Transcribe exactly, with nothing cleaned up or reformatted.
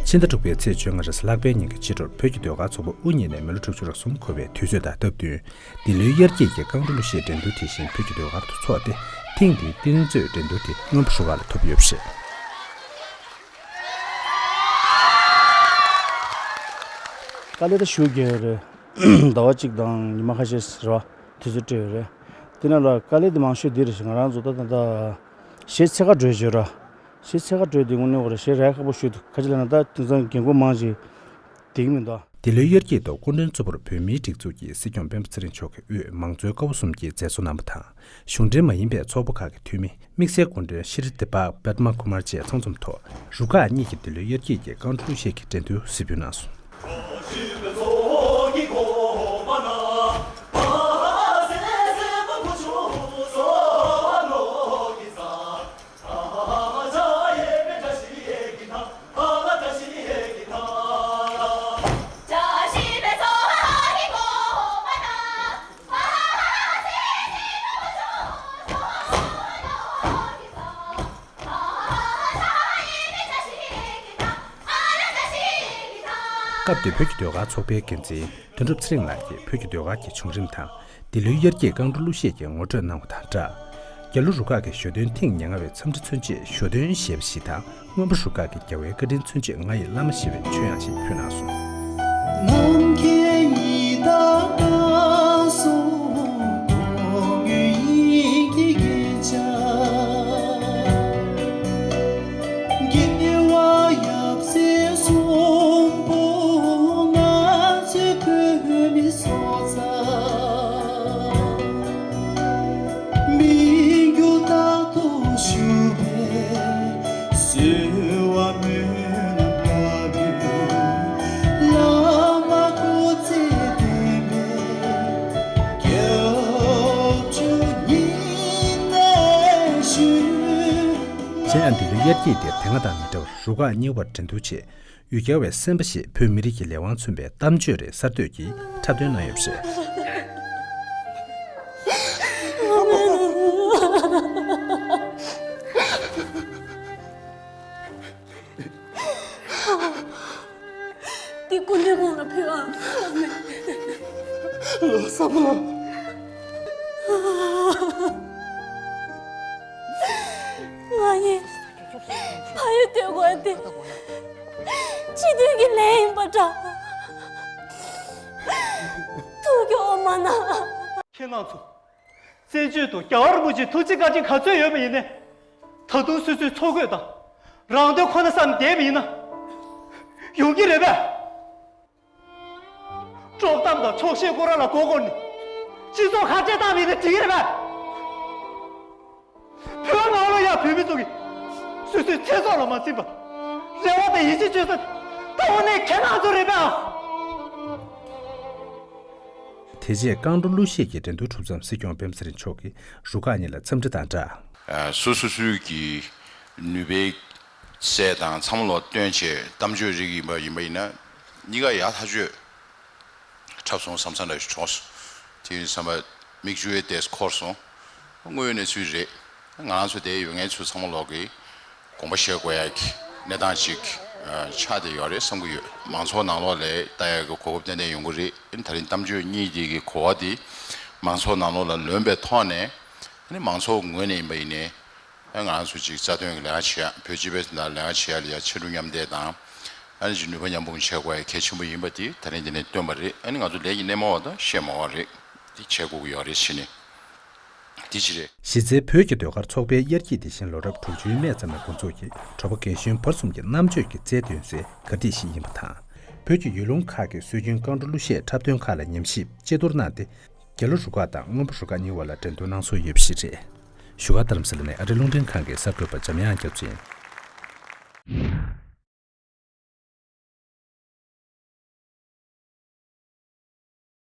ཕྱི་ཟླ་དྲུག་པའི་ཚེས་བཅོ་ལྔ་རེས་གཟའ་ལྷག་པའི་ཉིན་གྱི་ཕྱི་དྲོར་བོད་ཀྱི་ཟློས་གར་ཚོགས་པ་དབུ་བརྙེས་ནས་མི་ལོ་དྲུག་ཅུ་རེ་གསུམ་འཁོར་བའི་དུས་ཚོད་དང་སྟབས་བསྟུན། འདི་ལོའི་དབྱར་སྐྱེས་ཀྱི་རྐང་བྲོ་གླུ་གཞས་འགྲན་བསྡུར་དེ་བཞིན་བོད་ཀྱི་ཟློས་གར་དུ་འཚོགས་ཏེ། ཐེངས་འདིའི་རྟེན་གཙོའི་འགྲན་བསྡུར་དེ་སྔོན་པོ་རུ་ཁག་ལ་ཐོབ་ཡོད་པ་རེད། དཀའ་ལས་ད་ཞེ་པོ་རྒྱག་ཡོད་རེད། ཟླ་བ་གཅིག་དང་ཉི་མ་ཁ་ཤས་རེད་བ། དུས་ཚོད་སྤྲད་ཡོད་རེད། དེ་ནང་ལ་དཀའ་ལས་དེ་མང་ཤོས་འདི་རེད་ཤག་ང་རང་ཚོ་ད་ད་ད་གཞས་ཚད་བཀག་འགྲོ་བྱོས་ར། གཞས་ཚད་བཀག་འགྲོ་དེ་དངོས་གནས་འོ་རེད། གཞས་རག་ཁག་པོ་ཞུ་འདུག་ཁ་ཅིག་ལ་ན་ད་དེང་སང་རྒན་རྒོན་མང་ཞིག་བསྡད་ཀྱི་མི་འདུག་འདི་ལོའི་དབྱར་སྐྱེས་ཐོག་སྐུ་མགྲོན་གཙོ་བོར་བོད་མིའི་སྒྲིག་འཛུགས་ཀྱི་སྲིད་སྐྱོང་སྤེན་པ་ཚེ་རིང་མཆོག་གིས་དབུས་མང་གཙོའི་ཀ་བ་གསུམ་གྱི་མཛད་གཙོ་རྣམ་པ་དང་། གཞུང་འབྲེལ་མ་ཡིན་པའི་ཚོགས་པ་ཁག་གི་འཐུས་མི། དམིགས་བསལ་སྐུ་མགྲོན་ཤི་རི་དི་པ་པད་མ་ཀུ་མར་བཅས་ཚང་འཛོམས་ཐོག་རུ་ཁག་གཉིས་ཀྱིས་འདི་ལོའི་དབྱར་སྐྱེས་ཀྱི་རྐང་བྲོ་གླུ་གཞས་ཀྱི་འགྲན་བསྡུར་གཟིགས་འབུལ་གནང་སོང་། སྐབས་དེར་བོད་ཀྱི་ཟློས་གར་ཚོགས་པའི་འགན་འཛིན་དོན་གྲུབ་ཚེ་རིང་ལགས་ཀྱིས་བོད་ཀྱི་ཟློས་གར་གྱི་བྱུང་རིམ་དང་། འདི་ལོའི་དབྱར་སྐྱེས་རྐང་བྲོ་གླུ་གཞས་ཀྱི་ངོ་སྤྲོད་གནང་བ་དང་སྦྲགས། རྒྱ་ལོ་རུ་ཁག་གི་ཞོ་སྟོན་ཐེངས་ཉེར་ལྔ་བའི་འཚམས་འདྲི་མཚོན་ཆེད་ཞོ་སྟོན་ཞེས་པ་ཞིག་དང་། སྔོན་པོ་རུ་ཁག་གི་རྒྱལ་བའི་བཀའ་དྲིན་མཚོན་ཆེད་ང་ཡི་བླ་མ་ཞེས་པའི་ཆོས་དབྱངས་ཤིག་ཕུལ་གནང་སོང་། ནམ་མཁའི་ཉི་ཟླ་དཀར་སོང་། དོན་ཡིད་ཀྱི་རྒྱན་ཆ། རྒྱལ་བ་ཡབ་སྲས་གསུམ་པོ་ང་ཚོའི་བོད་མི་སྲོག་རྩ། མི་འགྱུར་རྟག་ཏུ་བཞུགས་པའི་གསོལ་བ་སྨོན་ལམ་བསླབ་པའི་བླ་མ་སྐུ་ཚེ་བརྟན་པའི་སྐྱབས་བཅོལ་ཉིད་ནས་ཞུ། གཞན་ཡང་འདི་ལོའི་དབྱར་སྐྱེས་དེར་དེ་སྔ་དང་མི་འདྲ་བར་རུ་ཁག་གཉིས་བར་འགྲན་བསྡུར་ཆེད། ཡུལ་གྱར་བའི་སེམས་པ་ཞེས་བོད་མི་རིགས་ཀྱི་ལས་དབང་མཚོན་པའི་གཏམ་བརྗོད་རེ་གསར་གཏོད་ཀྱིས་འཁྲབ་སྟོན་གནང་ཡོད་པ་རེད། འདི་སྐུ་མདུན་དགོངས་ལ་ཕུལ་ཨ། ལོ་བསམ་ལ། ང་ཡི་ཕ་ཡུལ་སྡོད་དགོས་ཏེ། སྤྱི་མཐུན་གྱི་ལས་ཡིན་པ་འདྲ། ཐུགས་སྐྱོ་མ་གནང་། ཁྱེད་རྣམ་ཚོ། བཙན་བྱོལ་དུ་རྒྱལ་བ་རིན་པོ་ཆེའི་ཐུགས་རྗེ་བཀའ་དྲིན་ག་ཚོད་ཡོད་པ་ཡིན་ནའི། ད་དུང་སོ་སོའི་འཚོ་གོས་དང་། རང་དོན་ཁོ་ན་བསམ་བསྡད་པ་ཡིན་ན། ཡོང་གི་རེད་པས། དཀྲོག་གཏམ་དང་ཕྱོགས་ཞེན་སྐོར་ར་ལ་མགོ་སྐོར་ནས། སྤྱི་ཚོགས་ཁ་བྲལ་བཏང་བ་ཡིན་ན་འགྲིག་གི་རེད་པས། བོད་ནང་ལ་ཡང་བོད་མི་ཚོ་གིས་སོ་སོའི་ཚེ་སྲོག་ལ་མ་འཛེམས་པར་རེ་བ་དང་ཡིད་ཆེས་བྱེད་ས་དངོས་གནས་ཁྱེད་རང་ཚོ་རེད་པས། དེ་རྗེས་རྐང་བྲོ་གླུ་གཞས་ཀྱི་འགྲན་བསྡུར་གྲུབ་མཚམས་སྲིད་སྐྱོང་སྤེན་པ་ཚེ་རིང་མཆོག་གིས་རུ་ཁག་གཉིས་ལ་འཚམས་འདྲི་དང་སྦྲགས། སོ་སོ་སོའི་གི་ནུས་པའི་སྲས་དང་ཚང་མ་ལོ་སྟོན་བྱས་གཏམ་བརྗོད་རིགས་ཡིན་པ་ཡིན་པ་ཡིན་ན་གཉིས་ཀ་ཡག་ཐག་ཆོད། འཁྲབ་སོང་བསམ་ས་འདྲ་ཞིག་བྱུང་སོང་། དེ་ཡིན་བསམ་པ་མིག་ཆུའི་ལྟས་འཁོར་སོང་། དངོས་ཡོད་གནས་ཚུལ་རེད། ང་རང་ཚོ་དེ་ཡོད་མཁན་ཚོ་ཚང་མ་ལོག་གི་དགོངས་པ་བཞེས་དགོས་ཡ་གི་གནས་སྟངས་ཅིག་ཆགས་བསྡད་ཡོད་རེད་བསམ་གི་ཡོད། མང་ཚོགས་ནང་ལོགས་ལ་ལྟ་ཡ་གི་གོ་སྐབས་ཏན་ཏན་ཡོང་གི་རེད། ཨ་ནི་ད་རིང་གཏམ་བརྗོད་གཉིས་དེ་གི་གོ་བ་དེ་མང་ཚོགས་ནང་ལོགས་ལ་ལོན་པའི་ཐོག་ནས། ཨ་ནི་མང་ཚོགས་ངོས་ནས་ཡིན་པ་ཡིན་ནའི། ཨ་ང་རང་ཚོ་ཅིག་རྩ་དོན་གྱི་ལས་ཀ་བྱེད་ཡ། བོད་སྤྱི་པའི་ནང་ལས་ཀ་བྱེད་ཡ་ལ་ཡ་ཕྱར་གྲུ་མཉམ་འདེགས་དང་། ཨ་ནི་ཅིག་ནུས་པ་མཉམ་སྤུངས་བྱེད་དགོས་ཡ་གལ་ཆེན་པོ་ཡིན་པ་དེ་ད་རིང་འདི་ནས་སྟོན་པ་རེད། ཨ་ནི་ང་ཚོ་ལས་ཀྱི་སྣེ་མོ་བ་དང་ཤེས་མོ་བ་རེད། དེ་བྱེད་དགོས་ཀྱི་ཡོད་རེད་ཟེར་ནས། དེ་ཅི་རེད། གཞི་རྩའི་བོད་ཀྱི་ཟློས་གར་ཚོགས་པའི་དབྱར་སྐྱེས་དེ་བཞིན་ལོ་རབས་དྲུག་ཅུའི་སྨད་ཙམ་ལ་འགོ་འཛུགས་ཀྱིས་གྲོགས་པོ་རྒན་གཞོན་བར་གསུམ་གྱི་རྣམ་དཔྱོད་ཀྱི་རྩལ་འདོན་སའི་གར་སྟེགས་ཤིག་ཡིན་པ་དང་། བོད་ཀྱི་ཡུལ་ལུང་ཁག་གི་སྲོལ་རྒྱུན་རྐང་བྲོ་གླུ་གཞས་འཁྲབ་སྟོན་ཁག་ལ་ཉམས་ཞིབ་དཔྱད་བསྡུར་གནང་སྟེ། རྒྱ་ལོ་རུ་ཁག་དང་སྔོན་པོ་རུ་ཁག་གཉིས་བར་ལ་འགྲན་བསྡུར་གནང་སྲོལ་ཡོད་པ་ཞིག་རེད། བཞུགས་སྒར་རྡ་རམ་ས་ལ་ནས་ཨ་རིའི་རླུང་འཕྲིན་ཁང་གི་གསར་འགོད་པ་འཇམ་དབྱངས་སྐྱབས་ཆེན།